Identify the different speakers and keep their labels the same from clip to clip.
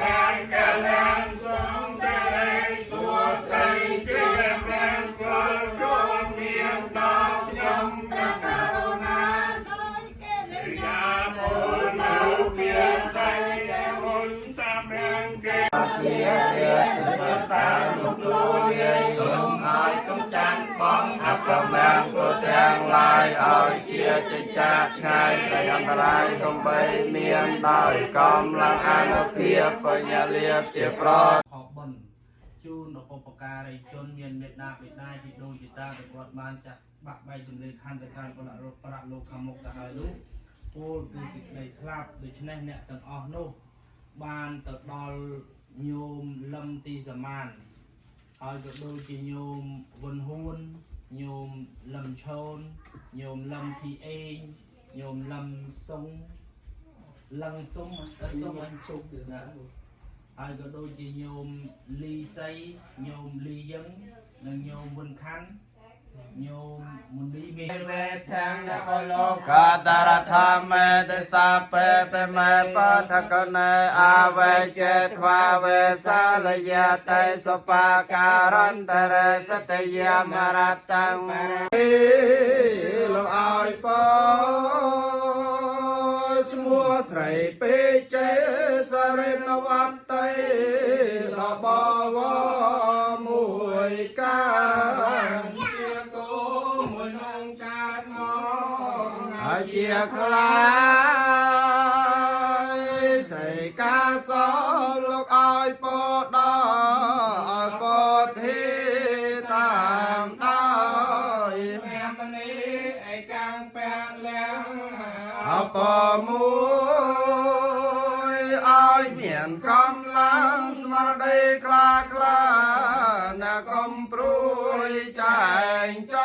Speaker 1: មង្គលសូមសិរីសួស្តីជាមង្គលជូនមានដល់ខ្ញុំ
Speaker 2: ព្រះករុណាដោយកិរិយា
Speaker 1: យាពលនៅភាស័យមុនតាមមង្គល
Speaker 3: ជាជាប្រសាលោកទូលាយសូមឲ្យកំចាត់បងអកមង្គលទាំងឡាយឲ្យជាចិញ្ចាឆ្ងាយប្រយអន្តរាយកុំបីមានដោយកម្លាំងអានុភាពបញ្ញាលាភជាប្រ
Speaker 4: ខបុណ្យជូនដល់បុព្វការីជនមានមេត្តាបិតាជីដូនជីតាដែលគាត់បានចាក់បាក់បែកជំនឿខណ្ឌទៅកាន់បរប្រាក់លោកខាងមុខទៅហើយនោះពលគឺសេចក្តីស្លាប់ដូច្នេះអ្នកទាំងអស់នោះបានទៅដល់ញោមលឹមទីសមានហើយក៏ដូចជាញោមវុនហ៊ួនញោមលឹមឆូនញោមលឹមធីអេងញោមលឹមសុងលឹងសុងអត់សុងអញសុងណា ហើយក៏ដូចជាញោមលីសីញោមលីយឹងនិងញោមវុនខាន់ញោមមុនីមេ
Speaker 3: វេធាំងនគលោកតរធម្មេទសាពេពេមេបថកណេអវេចេទ្វាវេសាលយតេសុបាការន្តរេសតយមរតੰលោកឲ្យពឈ្មោះស្រីពេជ័យសរិនវត្តេលបវមួយកា
Speaker 1: ជាគោមួយនងកើតមក
Speaker 3: ហើយជាខ្លាយសីកាសលោកឲ្យពោដល់ឲ្យពោធីតាមដោយ
Speaker 1: ព្រះមនីឯកាំងពាក់លៀង
Speaker 3: អបមួយឲ្យមានកម្លាំងស្មារតីក្លាក្លាណាកុំព្រួយចែងច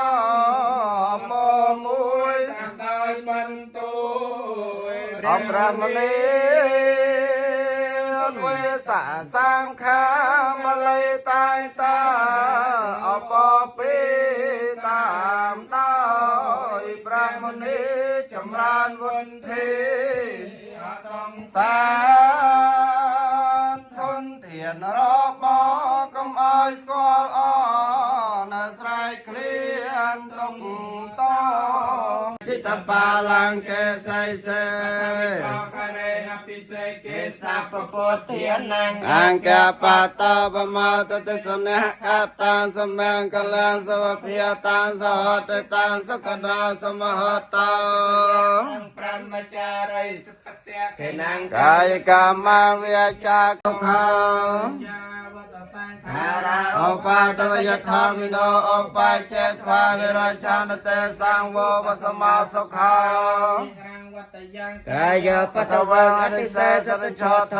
Speaker 3: បមួយ
Speaker 1: តាមដោយបន្ទូល
Speaker 3: អព្រះមនីវេសាសង្ខាមលៃតាយតាអបពីតាមដោយព្រះមនីចម្រើនវុនធី
Speaker 1: អសង្
Speaker 3: សានធនធានរបកុំឲ្យស្គាល់អនៅស្រែកឃ្លានទុកតចិត្តបាលង្កេសៃសេ
Speaker 1: ខរេអភិសេកេ
Speaker 3: សាពពុទ្ធានំអង្គបតបមតតិសនៈកតាសមង្គលសវភិយតាសហតតាសុខនាសមហតោ
Speaker 1: ព្រមចារីសុខតៈ
Speaker 3: ខេណងកាយកម្មវិចាកខោ
Speaker 4: យាវតតាំង
Speaker 3: អារាឧបាតវយថាមិនោឧបាចេត្វានិរឆានតេសង្វោវសមាសុខោ
Speaker 4: រាំងវតយ៉ាង
Speaker 3: កាយបតវងអតិសេសតឆោធ